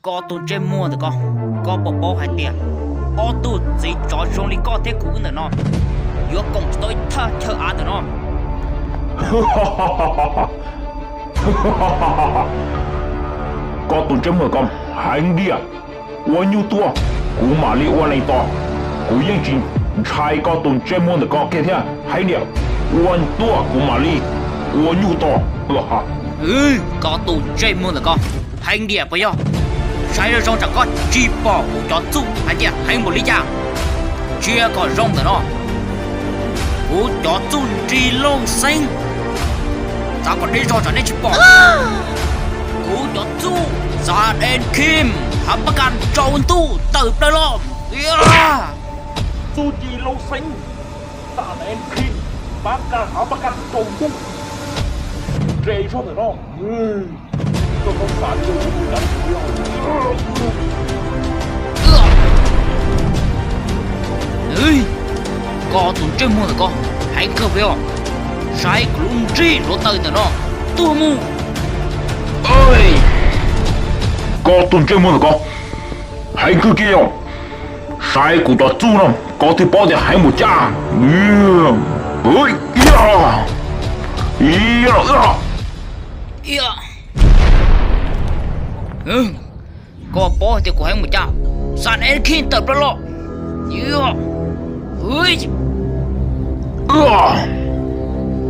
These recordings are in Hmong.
Koj tus ntsej muag ntawm koj, koj puas paub hais tias ob tug txiv tsov zoo li koj thiab kuv wb ntawm no yuav koom tsis tau ib thaj chaw av ntawm no? Koj tus ntsej muag ko heev tiag, ua nyuj tuaj kuv mam li ua nees tos. Kuv yeej tsis ntshai koj tus ntsej muag ntawm ko kiag thiab heev tiag, ua tuaj kuv mam li ua nyuj tos. Koj tus ntsej muag ntawm ko heev tiag puas yog? Saib zoo zoo tsam koj tsis pom kuv cov txuj hais tias heev npaum li cas. Ntsia kom zoo ntawm no, kuv cov txuj nrig lauj xeeb, txav kom deb zog tsam nej tsis pom. Kuv cov txuj xa dej khim hav pab kas tsaus ntuj tawm plaws los. Txuj ci lauj xeeb, xa dej khim pab kas hav pab kas tsaus ntuj, nres zog ntawm no. Koj tus ntsej muag ntawm ko heev kawg puas yog? Saib kuv lub nrig hluav taws ntawm no tuag mus. Koj tus ntsej muag ntawm ko heev kawg kiag yog? Saib kuv cov txuj no koj thiaj paub tias heev npaum cas. Koj paub hais tias kuv heev npaum cas? Xa dej khim tawm plaws los.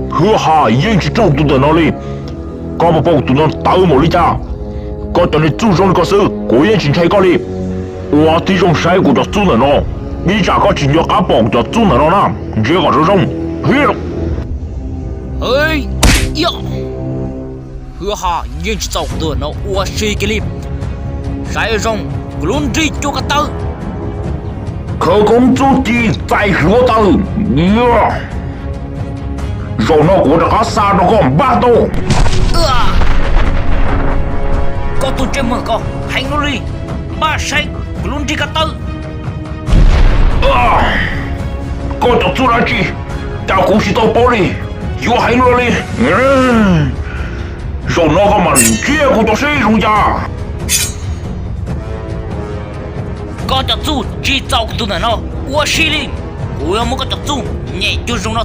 Hwj ha, yeej tsis raug tus ntawm no li. Koj puas paub kuv tus no tawv npaum li cas? Koj cov niag txuj zoo li ko xwb kuv yeej tsis ntshai koj li. Ua tib zoo saib kuv cov txuj ntawm no, ib tsam koj tsis nco qab pom kuv cov txuj ntawm no na. Ntsia kom zoo zoo. Hwj ha, yeej tsis txaus kuv tus ntawm no ua si kiag li. Saib zoo, kuv lub nrig cua ko taw, khawv koob txuj ci txais hluav taws. Zaum no kuv rov qab xa rau koj npaj tau. Koj tus ntsej muag ko heev luaj li, npaj saib kuv lub nrig ko taw. Koj cov txuj dab tsi cas kuv tsis tau paub li, yuav heev luaj li. Zaum no koj mam ntsia kuv cov sib zoo cas. Koj cov txuj tsis txaus kuv tus ntawm no ua si li. Kuv yuav muab koj cov txuj nyem cuag zoo no